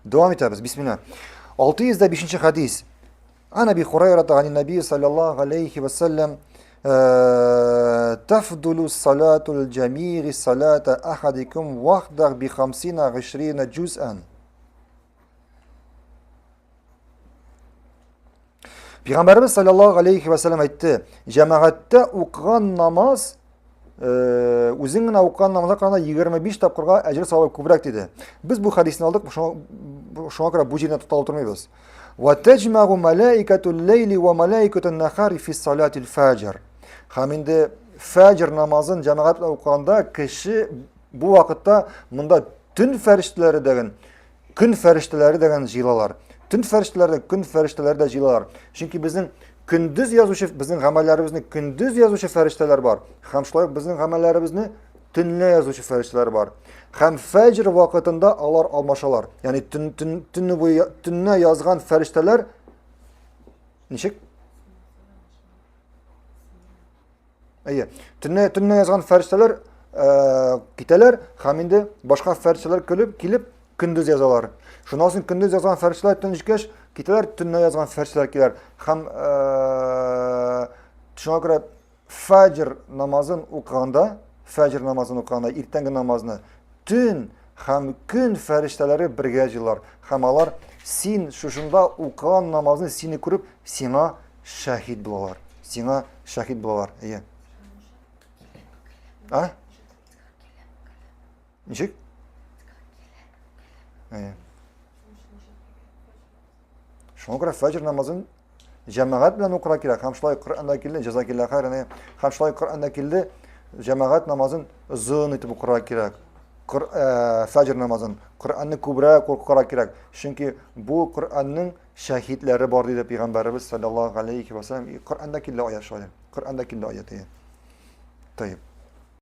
Дәвам итәбез. Бисмилла. 605 нче хадис. Ан Аби Хурайрата ани Наби саллаллаху алейхи ва саллям تفضل صلاة الجميع صلاة أحدكم وحده بخمسين عشرين جزءا. Пәйгамбәребез саллаллаху алейхи ва саллям әйтте, җәмәгатьтә укыган намаз үзең генә укыган намазга караганда 25 тапкырга әҗер савабы күбрәк диде. Без бу хәдисне алдык, шуңа күрә бу җирдә тукталып тормыйбыз. Ва таҗмагу малаикатул лейли ва малаикатун нахари фи салатил фаҗр. Һәм инде фәҗр намазын җәмәгать белән укыганда кеше бу вакытта монда төн фәрештәләре дәген Көн фәрештәләре дәгән җыелалар. Төн фәрештәләре дә, көн фәрештәләре дә җыелалар. Чөнки безнең көндез язучы, безнең гамәлләребезне көндез язучы фәрештәләр бар. Һәм шулай ук безнең гамәлләребезне төнлә язучы фәрештәләр бар. Һәм фәҗр вакытында алар алмашалар. Ягъни төн, төн, төнне буе төнлә язган фәрештәләр ничек? Әйе. Төнне төнне язган фәрештәләр э, китәләр һәм инде башка фәрештәләр көлеп килеп көндез язалар. Шуннан соң көндез язган фәрештәләр төн җиткәч китәләр, төнне язган фәрештәләр киләр. Һәм э, шуңа күрә фәҗр намазын укыганда, фәҗр намазын укыганда, иртәнге намазны төн һәм көн фәрештәләре бергә җыелар. Һәм алар син шушында укыган намазны сине күреп, сиңа шәһид булалар. Сиңа шәһид булалар. Әйе. А? Ничек? Әйе. Шуңа күрә фәҗр намазын җәмәгать белән укырга кирәк. Һәм шулай Коръәндә килде, җәзакилла хәйран. Һәм шулай Коръәндә килде, җәмәгать намазын озын итеп укырга кирәк. Фәҗр намазын, Коръәнне күбрәк укырга кирәк. Чөнки бу Коръәннең шәһидләре бар диде пәйгамбәребез саллаллаһу алейхи ва саллям. Коръәндә килде аят шулай. Коръәндә килде аят. Тәйб.